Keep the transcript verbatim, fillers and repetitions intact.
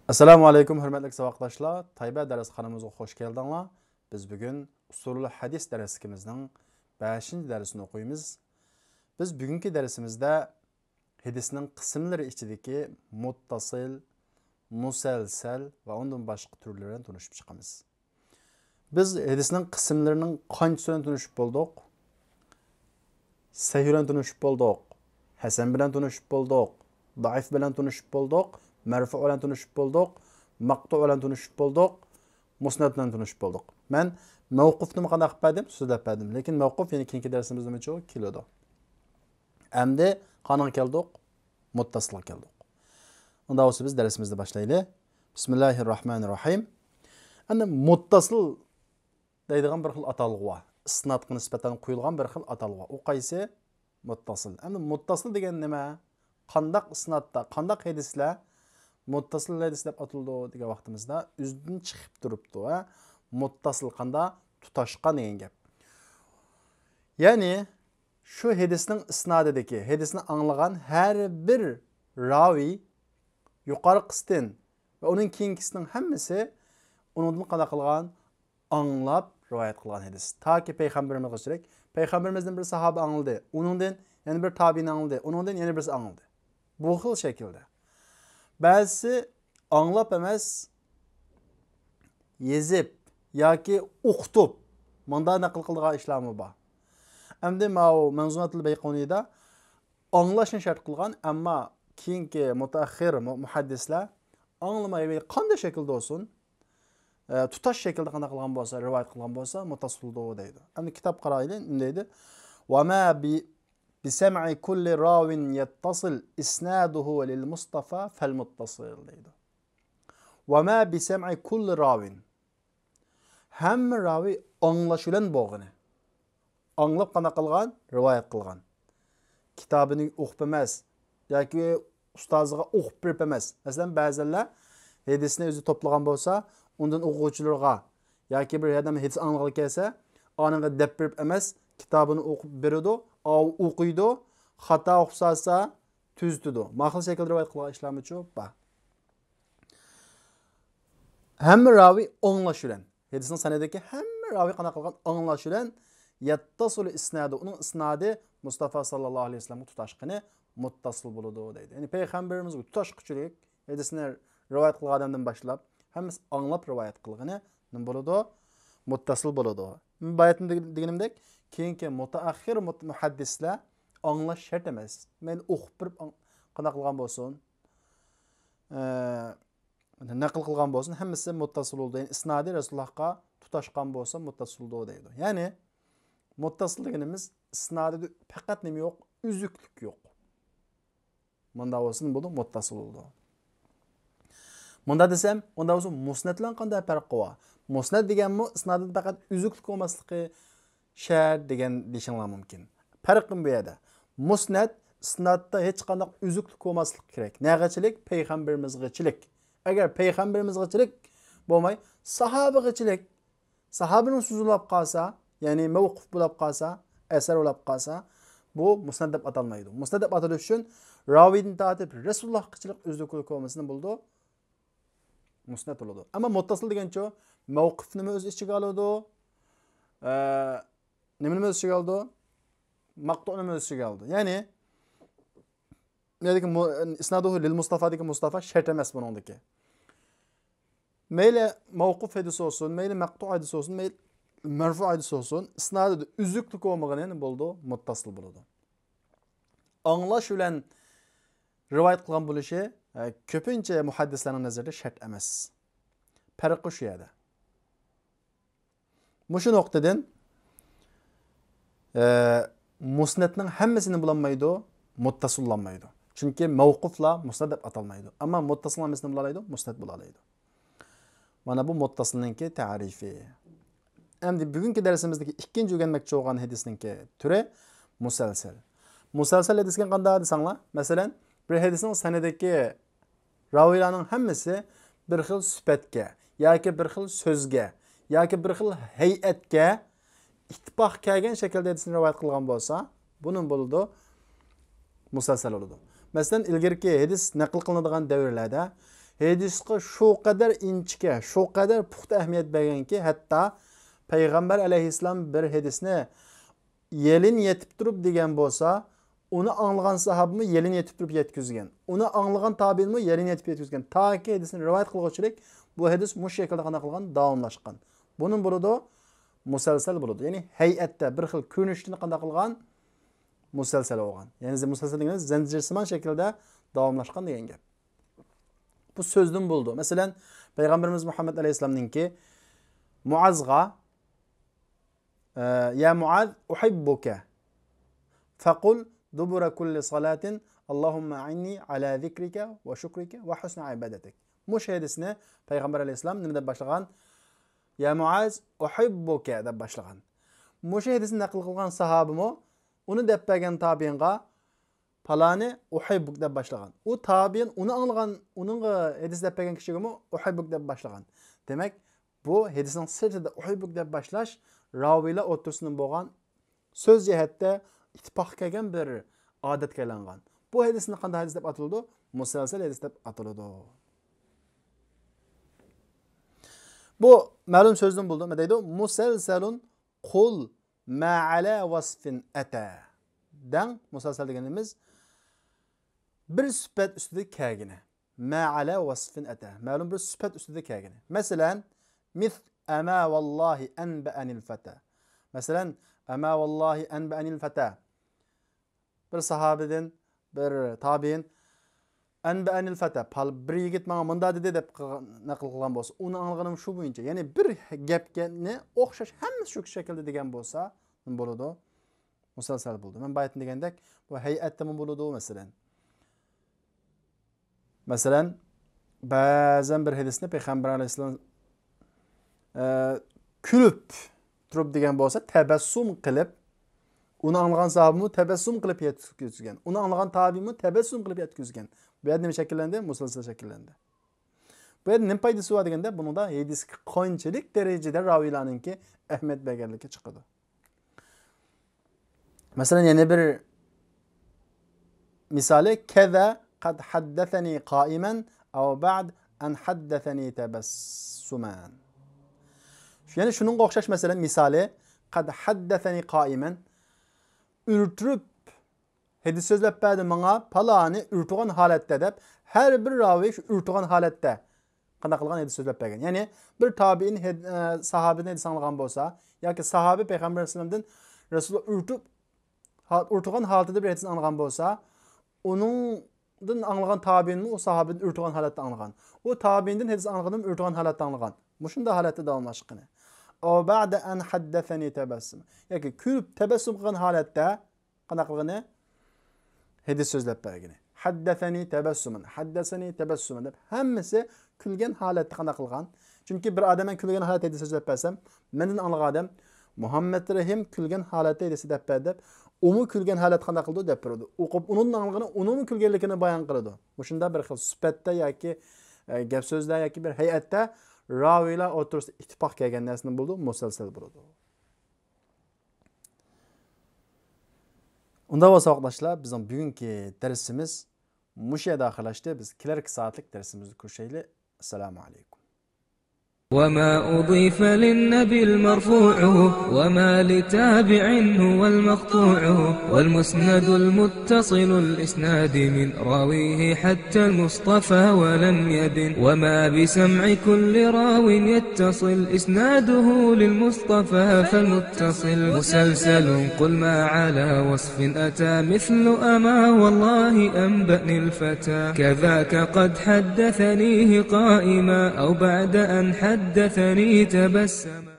ئەسسالامۇ ئەلەيكۇم، ھۆرمەتلىك ساۋاقداشلار. تايبە دەرسخانىمىزغا خوش كەلدىڭلار. بىز بۈگۈن ئۇسۇلۇل ھەدىس دەرسلىكىمىزنىڭ بەشىنچى دەرسىنى ئوقۇيمىز. بىز بۈگۈنكى دەرسىمىزدە ھەدىسنىڭ قىسىملىرى ئىچىدىكى مۇتتاسىل، مۇسەلسەل ۋە ئۇندىن باشقا تۈرلىرى بىلەن تونۇشۇپ چىقىمىز. بىز ھەدىسنىڭ قىسىملىرىنىڭ قانچىسى بىلەن تونۇشۇپ بولدۇق؟ سەھىھ بىلەن تونۇشۇپ بولدۇق، ھەسەن بىلەن تونۇشۇپ بولدۇق، زەئىف بىلەن تونۇشۇپ بولدۇق، مەرفۇ بىلەن تونۇشۇپ بولدۇق، مەقتۇ بىلەن تونۇشۇپ بولدۇق، مۇسنەد بىلەن تونۇشۇپ بولدۇق. مەن مەۋقۇفنىمۇ قانداق قىلىپ بەردىم؟ سۆزلەپ بەردىم. لېكىن مەۋقۇف يەنە كېيىنكى دەرسىمىزدىمۇ كېلىدۇ. ئەمدى قانىغا كەلدۇق؟ مۇتتاسىلغا كەلدۇق. ئۇنداق بولسا بىز دەرسىمىزنى باشلايلى. بىسمىللاھىررەھمانىررەھىم. ئەمدى مۇتتاسىل دەيدىغان بىر خىل ئاتالغۇ بار. ئىسنادقا نىسبەتەن قويۇلغان بىر خىل ئاتالغۇ بار. ئۇ قايسى؟ مۇتتاسىل. ئەمدى مۇتتاسىل دېگەن نېمە؟ قانداق ئىسنادتا، قانداق ھەدىسلەر مۇتتاسىل ھەدىس دەپ ئاتىلىدۇ دېگەن ۋاقتىمىزدا ئۆزىدىن چىقىپ تۇرۇپتۇ، ھە؟ مۇتتاسىل قانداق؟ تۇتاشقان دېگەن گەپ. يەنى شۇ ھەدىسنىڭ ئىسنادىدىكى، ھەدىسنى ئاڭلىغان ھەر بىر راۋى يۇقىرىقىسىدىن ۋە ئۇنىڭ كېيىنكىسىنىڭ ھەممىسى ئۇنىڭدىن قانداق قىلغان؟ ئاڭلاپ رىۋايەت قىلغان ھەدىس. تاكى پەيغەمبىرىمىزغىچىلىك. پەيغەمبىرىمىزدىن بىر ساھابە ئاڭلىدى، ئۇنىڭدىن يەنە بىر تابىئىن ئاڭلىدى، ئۇنىڭدىن يەنە بىرسى ئاڭلىدى. بۇ خىل شەكىلدە. بەزىسى ئاڭلاپ ئەمەس، يېزىپ ياكى ئوقۇتۇپ مۇنداق نەقىل قىلىدىغان ئىشلارمۇ بار. ئەمدى ماۋۇ مەنزۇمەتۇل بەيقۇنىيدا ئاڭلاشنى شەرت قىلغان، ئەمما كېيىنكى مۇتەئەخخىر مۇ-، مۇھەددىسلەر ئاڭلىماي قانداق شەكىلدە بولسۇن، ئە، تۇتاش شەكىلدە قانداق قىلغان بولسا، رىۋايەت قىلغان بولسا، مۇتتاسىل بولىدۇ دەيدۇ. ئەمدى كىتاب قارايلى، نېمە دەيدۇ؟ «وما ب-، بسمع كل راو يتصل إسناده للمصطفى فالمتصل» دەيدۇ. «وما بسمع كل راو». ھەممە راۋى ئاڭلاش بىلەن بولغىنى. ئاڭلاپ قانداق قىلغان؟ رىۋايەت قىلغان. كىتابىنى ئوقۇپ ئەمەس ياكى ئۇستازىغا ئوقۇپ بېرىپ ئەمەس. مەسىلەن، بەزىلەر ھەدىسنى ئۆزى توپلىغان بولسا، ئۇندىن ئوقۇغۇچىلىرىغا ياكى بىر ئادەم ھەدىس ئاڭلىغىلى كەلسە، ئانىڭغا دەپ بېرىپ ئەمەس، كىتابىنى ئوقۇپ بېرىدۇ، ئاۋۇ ئوقۇيدۇ، خاتا ئوقۇپ سالسا تۈزىتىدۇ. ماخىل شەكىلدە رىۋايەت قىلغان ئىشلارمۇچۇ بار. ھەممە راۋى ئاڭلاش بىلەن، ھەدىسنىڭ سەنىدىدىكى ھەممە راۋى قانداق قىلغان؟ ئاڭلاش بىلەن يەتتەسىلۇ ئىسنادۇ، ئۇنىڭ ئىسنادى مۇستافا ساللاللاھۇ ئەلەيھى ۋەسەللەمگە تۇتاشقىنى مۇتتەسىل بولىدۇ دەيدۇ. يەنى پەيغەمبىرىمىزگە تۇتاشقۇچىلىك، ھەدىسنى رىۋايەت قىلغان ئادەمدىن باشلاپ ھەممىسى ئاڭلاپ رىۋايەت قىلغىنى نېمە بولىدۇ؟ مۇتتەسىل بولىدۇ. باياتىن دېگىنىمدەك، كېيىنكى مۇتەئەخخىر مۇت-، مۇھەددىسلەر ئاڭلاش شەرت ئەمەس. مەيلى ئوقۇپ بېرىپ ئاڭ-، قانداق قىلغان بولسۇن، ئە، نەقىل قىلغان بولسۇن، ھەممىسى مۇتتەسىل بولىدۇ. يەنى ئىسنادى رەسۇلۇللاھقا تۇتاشقان بولسا مۇتتەسىل بولىدۇ دەيدۇ. يەنى مۇتتەسىل دېگىنىمىز ئىسنادىدا پەقەت نېمە يوق؟ ئۈزۈكلۈك يوق. مۇنداق بولسا نېمە بولىدۇ؟ مۇتتەسىل بولىدۇ. مۇنداق دېسەم، ئۇنداق بولسا مۇسنەد بىلەن قانداق پەرقى بار؟ مۇسنەد دېگەنمۇ ئىسنادىدا پەقەت ئۈزۈكلۈك بولماسلىقى شەرت دېگەن دېيىشىڭلار مۇمكىن. پەرقىم بۇ يەردە. مۇسنەد ئىسنادتا ھېچقانداق ئۈزۈكلۈك بولماسلىقى كېرەك. نەگىچىلىك؟ پەيغەمبىرىمىزغىچىلىك. ئەگەر پەيغەمبىرىمىزغىچىلىك بولماي، ساھابىغىچىلىك، ساھابىنىڭ سۆزى بولاپ قالسا، يەنى مەۋقۇف بولاپ قالسا، ئەسەر بولاپ قالسا، بۇ مۇسنەد دەپ ئاتالمايدۇ. مۇسنەد دەپ ئاتىلىش ئۈچۈن راۋىدىن تارتىپ رەسۇلۇللاھقىچىلىك ئۈزۈكلۈك بولمىسا نېمە بولىدۇ؟ مۇسنەد بولىدۇ. ئەمما مۇتتەسىل دېگەنچۇ؟ مەۋقۇفنىمۇ ئۆز ئىچىگە ئالىدۇ، ئە، نېمىنىمۇ ئۆز ئىچىگە ئالىدۇ؟ مەقتۇئنىمۇ ئۆز ئىچىگە ئالىدۇ. يەنى، نېمىدىكى مۇ-، ئىسنادۇھۇ لىل مۇستافادىكى مۇستافا شەرت ئەمەس بۇنىڭدىكى. مەيلى مەۋقۇف ھەدىس بولسۇن، مەيلى مەقتۇ ھەدىس بولسۇن، مەيلى مەرفۇ ھەدىس بولسۇن، ئىسنادىدا ئۈزۈكلۈك بولمىغىنى نېمە بولىدۇ؟ مۇتتەسىل بولىدۇ. ئاڭلاش بىلەن رىۋايەت قىلغان بولۇشى، ئە، كۆپىنچە مۇھەددىسلەرنىڭ نەزىرىدە شەرت ئەمەس. پەرقى شۇ يەردە. مۇشۇ نۇقتىدىن، ئە، مۇسنەدنىڭ ھەممىسىنى بولالمايدۇ، مۇتتەسىل بولالمايدۇ. چۈنكى مەۋقۇفلا مۇسنەد دەپ ئاتالمايدۇ. ئەمما مۇتتەسىلنىڭ ھەممىسىنى بولالايدۇ، مۇسنەد بولالايدۇ. مانا بۇ مۇتتەسىلنىڭكى تەرىپى. ئەمدى بۈگۈنكى دەرسىمىزدىكى ئىككىنچى ئۆگەنمەكچى بولغان ھەدىسنىڭكى تۈرى مۇسەلسەل. مۇسەلسەل ھەدىس دېگەن قانداق دېسەڭلار؟ مەسىلەن، بىر ھەدىسنىڭ سەنىدىكى راۋىيلارنىڭ ھەممىسى بىر خىل سۈپەتكە ياكى بىر خىل سۆزگە ياكى بىر خىل ھەيئەتكە ئىتتىپاق كەلگەن شەكىلدە ھەدىسنى رىۋايەت قىلغان بولسا، بۇ نېمە بولىدۇ؟ مۇسەلسەل بولىدۇ. مەسىلەن، ئىلگىرىكى ھەدىس نەقىل قىلىنىدىغان دەۋرلەردە ھەدىسقا شۇ قەدەر ئىنچىكە، شۇ قەدەر پۇختا ئەھمىيەت بەرگەنكى، ھەتتا پەيغەمبەر ئەلەيھىسسالام بىر ھەدىسنى يېلىن يېتىپ تۇرۇپ دېگەن بولسا، ئۇنى ئاڭلىغان ساھابىمۇ يېلىن يېتىپ تۇرۇپ يەتكۈزگەن. ئۇنى ئاڭلىغان تابىئىنمۇ يېلىن يېتىپ يەتكۈزگەن. تاكى ھەدىسنى رىۋايەت قىلغۇچىلىك بۇ ھەدىس مۇشۇ شەكىلدە قانداق قىلغان؟ داۋاملاشقان. بۇنى بولىدۇ، مۇسەلسەل بولىدۇ. يەنى ھەيئەتتە بىر خىل كۆرۈنۈشتىن قانداق قىلغان؟ مۇسەلسەل بولغان. يەنى مۇسەلسەل دېگىنىمىز زەنجىرسىمان شەكىلدە داۋاملاشقان دېگەن گەپ. بۇ سۆزدىن بولىدۇ. مەسىلەن، پەيغەمبىرىمىز مۇھەممەد ئەلەيھىسسالامنىڭكى مۇئازغا، ئە، يا مۇئاز، ئۇھىببۇكە. فەقۇل دۇبۇرە كۇللى سالاتىن، ئاللاھۇممە ئەئىننى ئەلا زىكرىكە ۋە شۈكرىكە ۋە ھۇسنى ئىبادەتىك. مۇشۇ ھەدىسنى پەيغەمبەر ئەلەيھىسسالام نېمە دەپ باشلىغان؟ يا مۇئاز، ئۇھىببۇكە دەپ باشلىغان. مۇشۇ ھەدىسنى نەقىل قىلغان ساھابىمۇ ئۇنى دەپ بەرگەن تابىئىنغا پالانى ئۇھىببۇك دەپ باشلىغان. ئۇ تابىئىن ئۇنى ئاڭلىغان، ئۇنىڭغا ھەدىس دەپ بەرگەن كىشىگىمۇ ئۇھىببۇك دەپ باشلىغان. دېمەك، بۇ ھەدىسنىڭ سىرتىدا ئۇھىببۇك دەپ باشلاش راۋىيلار ئوتتۇرىسىدا بولغان سۆز جەھەتتە ئىتتىپاق كەلگەن بىر ئادەتكە ئايلانغان. بۇ ھەدىسنى قانداق ھەدىس دەپ ئاتىلىدۇ؟ مۇسەلسەل ھەدىس دەپ ئاتىلىدۇ. بۇ مەلۇم سۆزدىن بولىدۇ. نېمە دەيدۇ؟ مۇسەلسەلۇن قۇل ما ئەلا ۋەسفىن ئەتە. دەڭ، مۇسەلسەل دېگىنىمىز بىر سۈپەت ئۈستىدە كەلگىنى. ما ئەلا ۋەسفىن ئەتە. مەلۇم بىر سۈپەت ئۈستىدە كەلگىنى. مەسىلەن، مىس ئەما ۋاللاھى ئەنبەئەنىل فەتە. مەسىلەن، ئەما ۋاللاھى ئەنبەئەنىل فەتە. بىر ساھابىدىن، بىر تابىئىن، ئەنبەئەنىل فەتە، پال-، بىر يىگىت ماڭا مۇنداق دېدى دەپ قىلغان، نەقىل قىلغان بولسا، ئۇنى ئاڭلىغىنىم شۇ بويىچە. يەنى بىر گەپكە ئوخشاش ھەممىسى شۇ شەكىلدە دېگەن بولسا، نېمە بولىدۇ؟ مۇسەلسەل بولىدۇ. مەن بايىتىن دېگەندەك، بۇ ھەيئەتتىمۇ بولىدۇ، مەسىلەن. مەسىلەن، بەزەن بىر ھەدىسنى پەيغەمبەر ئەلەيھىسسالام، ئە، كۈلۈپ تۇرۇپ دېگەن بولسا، تەبەسسۇم قىلىپ، ئۇنى ئاڭلىغان ساھابىمۇ تەبەسسۇم قىلىپ يەتكۈزگەن. ئۇنى ئاڭلىغان تابىئىمۇ تەبەسسۇم قىلىپ يەتكۈزگەن. بۇ يەردە نېمە شەكىللەندى؟ مۇسەلسەل شەكىللەندى. بۇ يەردە نېمە پايدىسى بار دېگەندە، بۇنىڭدا ھەدىسكە قانچىلىك دەرىجىدە راۋىيلارنىڭكى ئەھمىيەت بەرگەنلىكى چىقىدۇ. مەسىلەن، يەنە بىر مىسالى، كەزا قەد ھەددەسەنى قائىمەن ئەۋ بەئد ئەن ھەددەسەنى تەبەسسۇمەن. يەنە شۇنىڭغا ئوخشاش، مەسىلەن، مىسالى، قەد ھەددەسەنى قائىمەن، ئۆلتۈرۈپ ھەدىس سۆزلەپ بەردى ماڭا، پالانى ئۆلتۈرگەن ھالەتتە دەپ، ھەر بىر راۋى شۇ ئۆلتۈرگەن ھالەتتە قانداق قىلغان ھەدىس سۆزلەپ بەرگەن. يەنى بىر تابىئىن ھەد-، ئە، ساھابىدىن ھەدىس ئاڭلىغان بولسا، ياكى ساھابى پەيغەمبەر ئەلەيھىسسالامدىن رەسۇلۇللا ئۆلتۈرۈپ، ھا-، ئۆلتۈرگەن ھالىتىدە بىر ھەدىسنى ئاڭلىغان بولسا، ئۇنىڭدىن ئاڭلىغان تابىئىنمۇ ئۇ ساھابىدىن ئۆلتۈرگەن ھالەتتە ئاڭلىغان. ئۇ تابىئىندىن ھەدىس ئاڭلىغىنىمۇ ئۆلتۈرگەن ھالەتتە ئاڭلىغان. مۇشۇنداق ھالەتتە داۋاملاشقىنى. ئەۋ بەئدە ئەن ھەددەسەنى تەبەسسۇم. ياكى كۈلۈپ تەبەسسۇم قىلغان ھالەتتە قانداق قىلغىنى؟ ھەدىس سۆزلەپ بەرگىنى. ھەددەسەنى تەبەسسۇمەن، ھەددەسەنى تەبەسسۇمەن دەپ ھەممىسى كۈلگەن ھالەتتە قانداق قىلغان؟ چۈنكى بىر ئادەم مەن كۈلگەن ھالەتتە ھەدىس سۆزلەپ بەرسەم، مەندىن ئاڭلىغان ئادەم، مۇھەممەد رەھىم كۈلگەن ھالەتتە ھەدىس دەپ بەردى دەپ، ئۇمۇ كۈلگەن ھالەتتە قانداق قىلىدۇ دەپ بېرىدۇ. ئوقۇپ، ئۇنىڭدىن ئاڭلىغىنى ئۇنىڭمۇ كۈلگەنلىكىنى بايان قىلىدۇ. مۇشۇنداق بىر خىل سۈپەتتە ياكى، ئە، گەپ سۆزدە ياكى بىر ھەيئەتتە راۋىيلار ئوتتۇرىسىدا ئىتتىپاق كەلگەن نەرسىنى بولىدۇ، مۇسەلسەل بولىدۇ. ئۇنداق بولسا، ساۋاقداشلار، بىزنىڭ بۈگۈنكى دەرسىمىز مۇشۇ يەردە ئاخىرلاشتى. بىز كېلەركى سائەتلىك دەرسىمىزدە كۆرۈشەيلى. ئەسسالامۇ ئەلەيكۇم. وما أضيف للنبي المرفوع، وما لتابع هو المقطوع، والمسند المتصل الإسناد من راويه حتى المصطفى ولم يبن، وما بسمع كل راو يتصل إسناده للمصطفى فالمتصل مسلسل، قل ما على وصف أتى مثل أما والله أنبأني الفتى، كذاك قد حدثنيه قائما أو بعد أن حدثني تبسما.